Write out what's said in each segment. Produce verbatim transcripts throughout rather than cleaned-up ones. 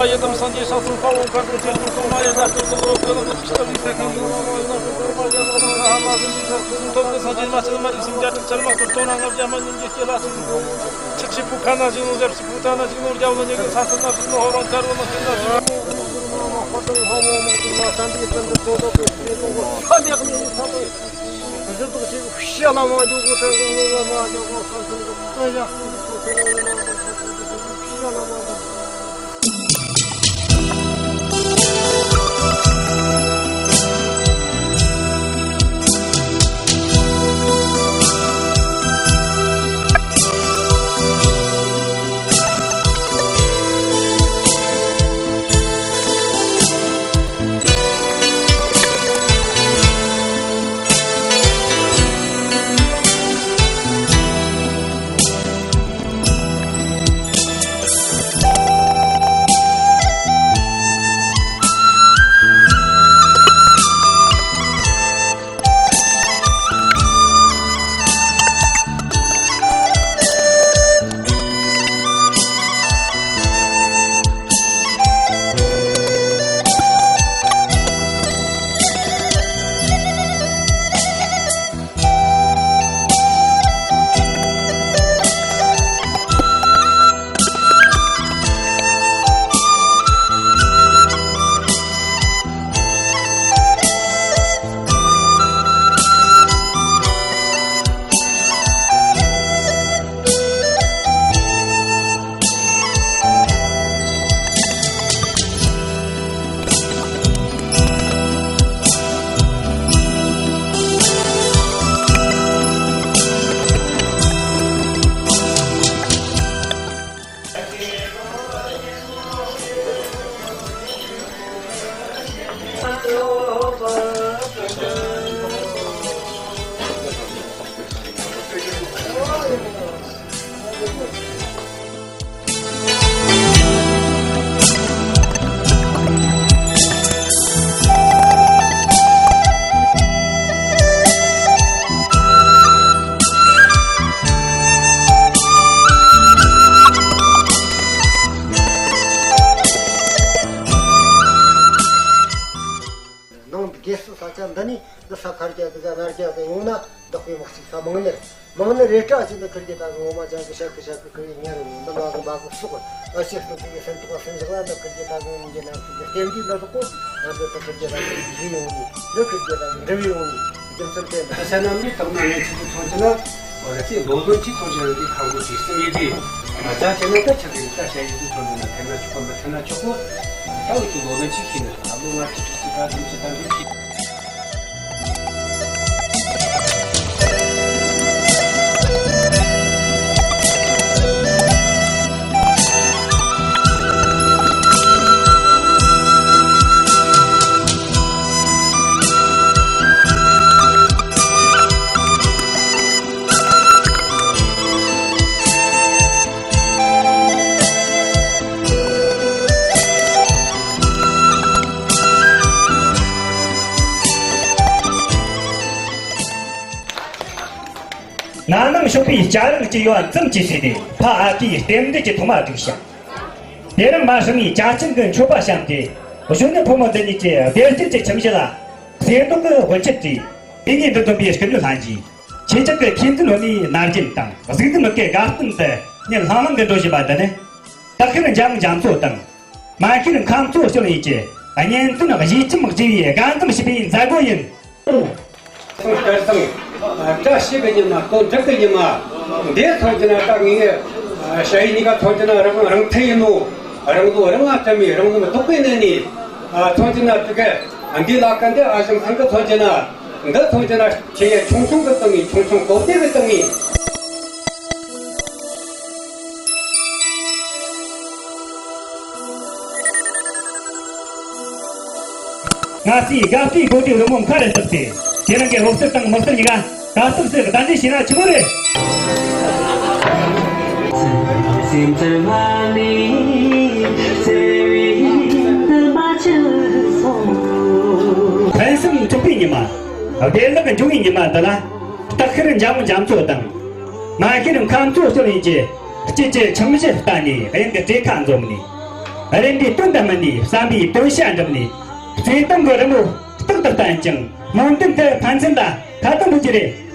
ཡི་དམ་སངས་རྒྱས་ས་གསུམ་དཔའ་བོ་མཁའ་འགྲོ་ཆོས་སྐྱོང་སྲུང་མ་ཡི་དྭགས་སྤྱོད་དུ་འགྲོ་བའི་ལམ་དུ་ཕྱག་བའི་ཚེ་ཁང་དུ་ལོ་ཡི་ནང་དུ་སྒོར་མ་ཡི་ལོ་ལ་ཧ་མ་གསུམ་གྱི་ས་ཁུ་སུམ་ཐོབ་ཀྱི་སངས་རྒྱས་མ་ཆེན་མ་ཡིན་སུམ་བརྒྱ་དྲུག་ཅུ་མ་སྟོར་སྟོང་ན་ལྔ་བརྒྱ་མ་ཉིད་ཀྱི་སྐྱེ་ལ་སོགས་ཆགས་ཤིང་བུ་ཁ་ན་ཞིག་ནོ་ཞབས་ཤིག་བུ་ཏ་ན་ཞིག་ནོ་རྒྱ་བོ་ཉེ་གི་ས་སུ་ན་ཞིག་ནོ་ཧོ་རང་དཀར་བོ་ན་ཞིག་ན་ཞིག་ནོ། ནང་དགེ་སུ་ས་ཆ་འདི་ནས་འདི་ས་ཁར་རྒྱ་དེ་ག་ནར་རྒྱ་དེ་ཡོང་ན་བདག་པོའི་དམག་ཅིག་ས་མང་ནི་རེད། མང་ནི་རེ་སྐྲ་ཅིག་འདི་ཁུར་གྱི་ད་གི་འོ་མ་ཅན་གི་ཤ་ཁུ་ཤ་ཁུ་ཁུར་ཡི་ཉེ་རུ་ཡོང་འདི་མ་གི་མ་གི་སུག་ཨ་ཤེས་སུ་དེ་གི་སེམས་ཐོག་སེམས་བཞག་ལ་འདི་ཁུར་གྱི་ད་གི་ཡོང་གི་ན་ཁུར་གྱི་རྟེན་འབྲེལ་འདི་དག་གོ་ང་འདི་ད་ཁུར་གྱི་ད་གི་འབྲེལ་ཡོང་ནི་འདི་ཁུར་གྱི་ད་གི་འབྲེལ་ཡོང་ནི། རྒྱུ་མཚན་དེ་ད་ས་ན་མི་དག་ན་ཡང་ཆུ་ཚོད་ཐོན་གྱི་ན། འོ་ལ་སི་ལོ་ལོན་གྱི་ཐོན་གྱི་རེད། ཁང་གི་དུས་སུ་མི་དེ་ང་ཚ་བྱས་ན་ད་ཆ་དེ་ད་ཤ་ཡི་དུས་ཐོན་གྱི་ན་ཐེབས་ན་ཆོག་གོ་མི་ཐེབས་ན་ཆོག་གོ། ད་འུ་ཚོ་ལོ་ལོན་གྱི་ཤི་ན་ད་ལོ་ང་ཁྲི་ཁྲི་ཅི་ད་དུམ་ཅི་ད་འདི་ཅི། ན་ནིང་ཞོགས་པའི་སྐྱ་རེངས་ཀྱི་ཡོལ་བ་ཙམ་གྱིས་བཟོས་ཏེ་ཕ་ཨ་ཁུའི་རྟེན་འབྲེལ་གྱི་ཐོག་མ་བསྒྲིགས་ཤིང་། དེ་རིང་མ་ཧྲི་ངའི་བྱ་ཆེན་གྱི་མཆོད་པ་བཤམས་ཏེ་གཞོན་ནུ་ཕོ་མོ་འདི་གཉིས་ཀྱི་བདེ་སྐྱིད་ཀྱི་ཁྱིམ་གཞི་ལ་གསེར་མདོག་གི་དབུ་འཁྱིད་བྲིས། དེ་ཉིད་འདི་འཛོམས་པའི་སྐུ་མདུན་ལྷན་རྒྱས། ཁྱེད་ཅག་གི་མཁས་འཛིན་བུད་མེད་ནར་རྒྱན་དང་གཟུགས་འཛིན་མི་དགེ་དགའ་སྟོན་དུ་ཉིན་ལྷང་ལྷང་གི་འགྲོ་བཞིན་པ་འདི་ནི། སྟག་ཤར་འཇམ་རྒྱ་མཚོ་དང་། མ་ཤེར་མཁའ་མཚོ་སྐྱོང་ཡུལ་གྱི་གཉེན་སྟོན་གཞིས་ཁྱིམ་བརྗེ་བའི་དགའ་འཛུམ་ཞེས་པའི་མཛད་སྒོ་ཡིན། སྐལ་བཟང་། བཀྲ་ཤིས་ཀྱི་ཉི་མ་དོན་འགྲུབ་ཀྱི་ཉི་མ། འདི་མཚོན་གྱི་ན་ད་ངས་ཞ་ཡི་གཉིས་ཀ་མཚོན་གྱི་ན་རང་རང་འཐད་ཡིན་ནོ། རང་ལོ་རང་ང་སྤྲད་མི་རང་ལོ་ལྡོག་པའི་གནས་ནས་མཚོན་གྱི་ན་དེ་ག་འདི་ལ་ཀ་འདི་ཨ་ཞང་ཚང་གི་མཚོན་གྱི་ན་འདི་མཚོན་གྱི་ན་ཆེ་ཡ་ཆུང་ཆུང་གི་སྟེང་ནས་ཆུང་ཆུང་གོ་བདེ་གི་སྟེང་ནས། ང་ཚོས་དགའ་བསུའི་གོ་སྒྲིག་རི་མོ་མཁའ་རུ་བཏེགས་ཏེ་ཁྱེད་རང་གི་སློབ་གསར་དང་མི་གསར་གཉིས་ཀ་དགའ་སྟོབས་སུ་གདན་འདྲེན་བྱས་ན་ཆི་མོ་རེད། ཕུན་སུམ་ཚོགས་པའི་ཉི་མ། བདེ་བླག་འབྱུང་བའི་ཉི་མ་འདི་ལ། སྟག་ཤར་འཇམ་རྒྱ་མཚོ་དང་། མ་ཤེར་མཁའ་མཚོ་སྐྱོང་ཡུལ་གྱི་དཀྱིལ་གྱི་ཁྱིམ་གཞི་ལྟ་ནས་དབྱིངས་ཀྱི་བྲེ་ཁ་འཛོམས་ནས། རེད་འདི་དོན་དང་མི་འདི་བསམ་པའི་དོན་བྱ་འགྲུབ་ནས། བརྩེ་དུང་གི་རི་མོ་རྟག་ཏུ་བསྟན་ཅིང་། སྨོན་འདུན་དུ་ཕན་ཚུན་ལ་ད་དུང་འབུལ་རྒྱུ་རེད།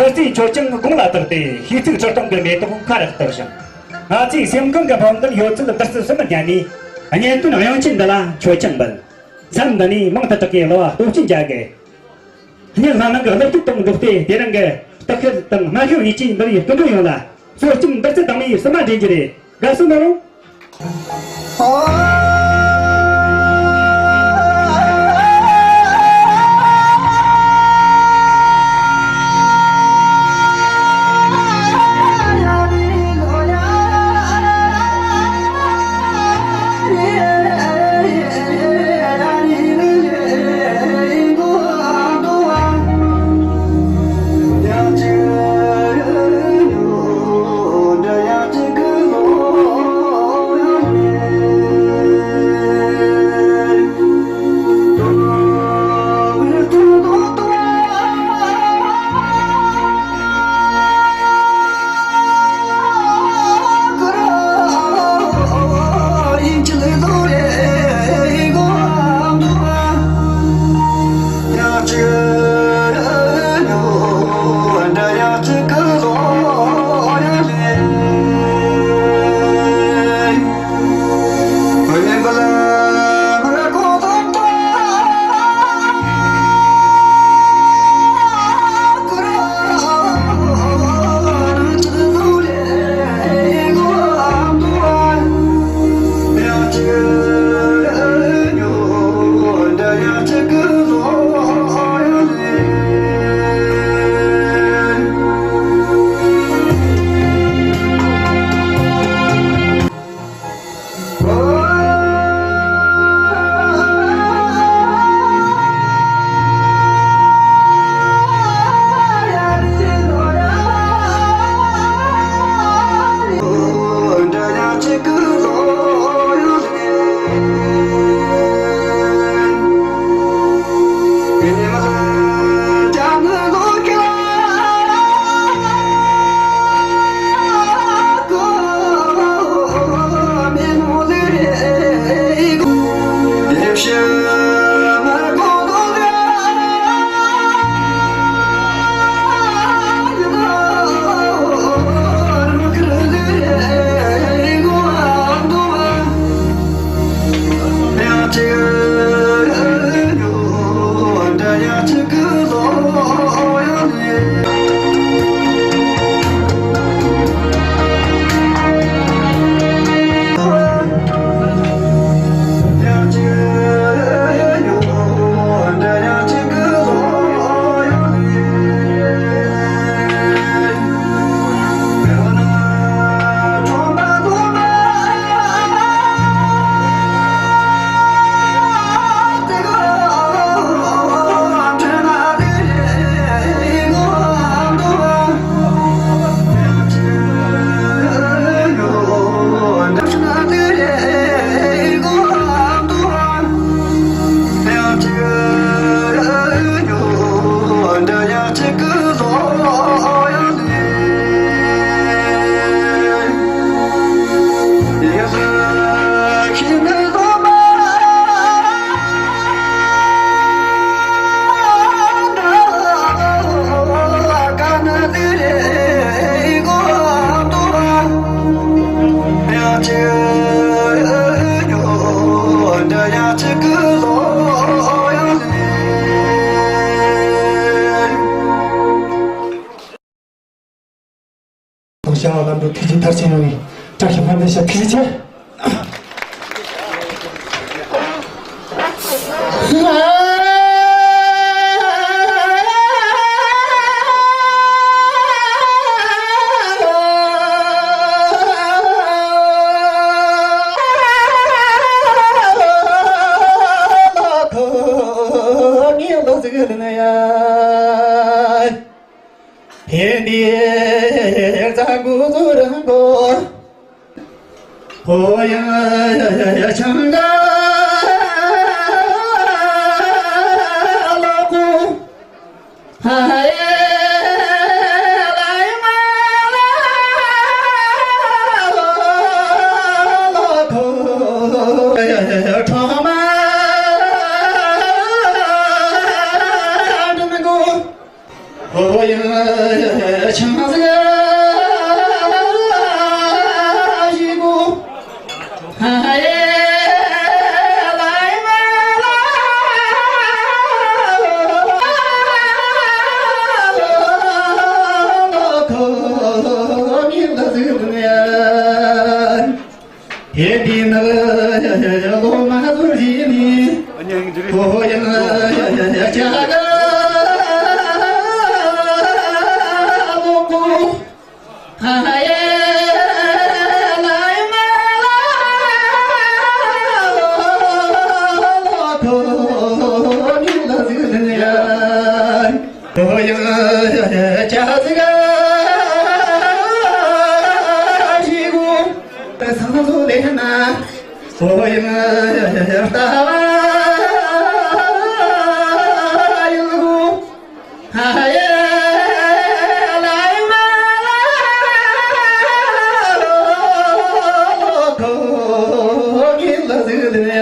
བདུད་རྩིའི་མཆོད་ཆང་དགུང་ལ་བཏགས་ཏེ། ཤིས་ཚིག་ཚུལ་སྟོན་གྱི་མེ་ཏོག་ཁ་རུ་གཏོར་ཞིང་། ང་ཚོའི་སེམས་ཁོང་གི་འཕོ་འགྱུར་ཡོད་ཚད་བདུད་རྩི་གསུམ་བརྒྱབ་ནས། གཉེན་སྟོན་གཡང་ཆེན་འདི་ལ་མཆོད་ཆང་འབུལ། མཚམས་འདི་ནས་མང་དུ་དྲག་གི་གླུ་བ་སྟོབས་ཆེན་རྒྱག་གི། སྙན་ལྷ་ནང་གི་གླུ་སྟོད་དང་འབྲོག་སྟོད། དེ་རིང་གི་སྟག་ཤར་དང་རྨ་ཤུལ་གཉིས་ཀྱི་འབུལ་བའི་སྐུ་མགྲོན་ཡོངས་ལ། གསོལ་ལྕམ་བདུད་རྩི་དྭངས་མའི་བསུ་མ་འདྲེན་རྒྱུ་རེད། དགའ་བསུ་གནང་རོགས། ལ་ལམ་འགྲོ་ཐུགས་རྗེ་མཐར་ཕྱིན་ཡོང་བའི་བཀྲ་ཤིས་སྨོན་འདུན་ཞུ། ཐུགས་རྗེ་ཆེ། ཕན་བདེའི་རྩ་འགུལ་རང་འགུལ། ཨོ་ཡ་ཡ་ཡ་ཡ། ཆང་ག་ལོ་ཀུ། ཧ་ཡེ་ལ་ཡ་མ་ལ་ལོ་ཀུ། ཁྲོ་མ་འདྲེན་གོ། ཨོ་ཡ་ཆང་ཟིག་ཞིག་གོ། ཧ་ཡེ་ལ་ཡ་མ་ལ་ལོ་ཁོ་མི་ལ་ཟིག་ནས། ཧེ་དེ་ནི་ལོ་མ་ཟུར་བཞིན་ནི། ཨོ་ཡ་ཡ་ཡ་ཡ། ལོ་ཀུ། ཧ་ཡེ་ལ་ཡ་མ་ལ་ལོ་ཁོ་མི་ལ་ཟིག་ནས། ཨོ་ཡ་ཡ་ཡ་ཡ། ཆང་ཟིག་ཞིག་གོ། ད་སང་ལོ་ལེ་ན། ཨོ་ཡ་ལྟ་བ་ཡིན་གོ། ཧ་ཡེ་ལ་ཡ་མ་ལ་ལོ་ཁོ་གི་ལ་ཟིག་ལ།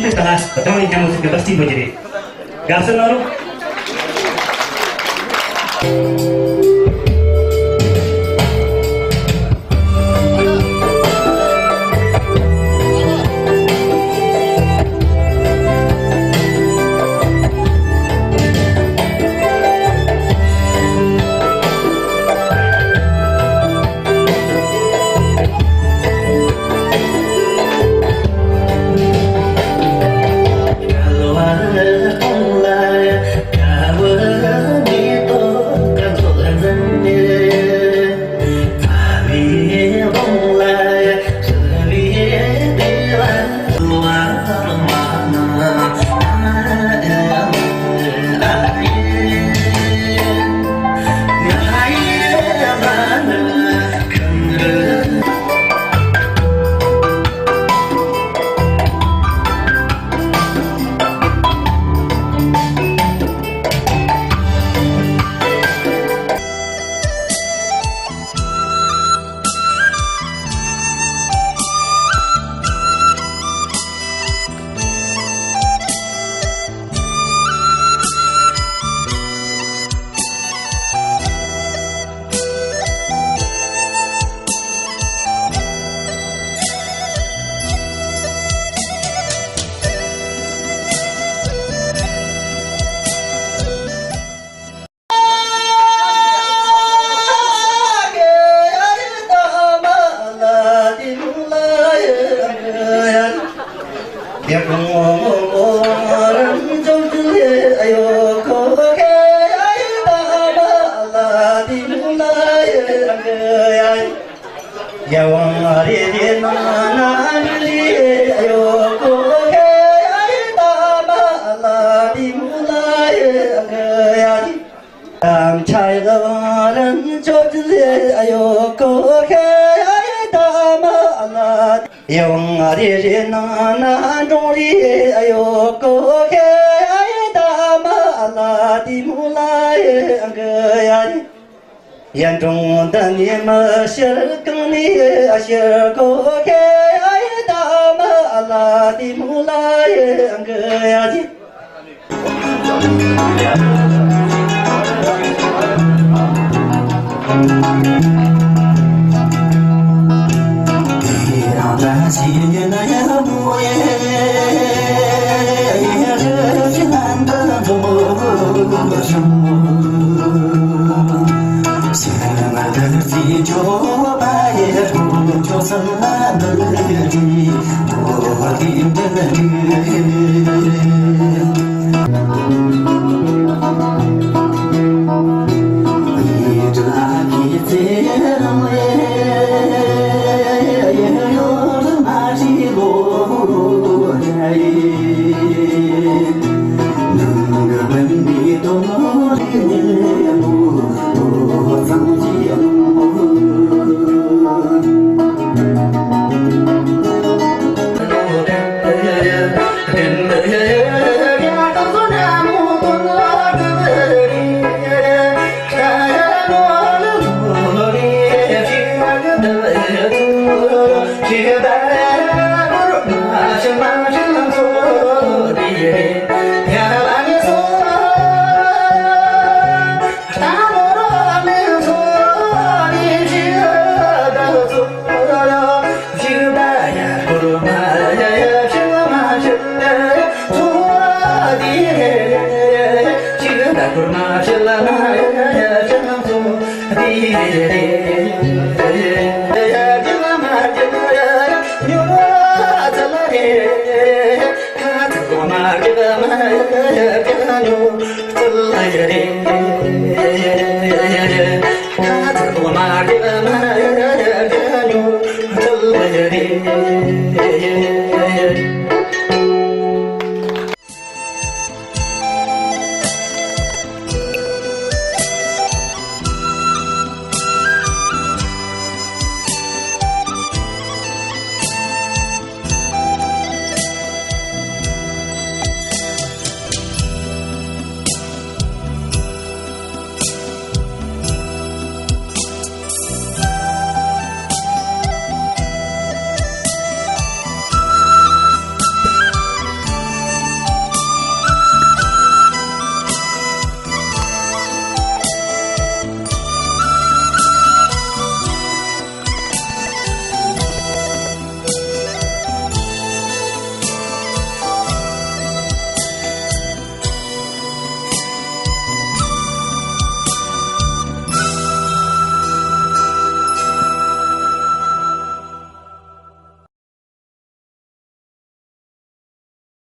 གནས་སྤོས་དང་བདག་ནི་སྙན་མོ་ཟིག་གི་བདག་རྩིས་འབུལ་རྒྱུ་རེད། དགའ་བསུ་གནང་རོགས།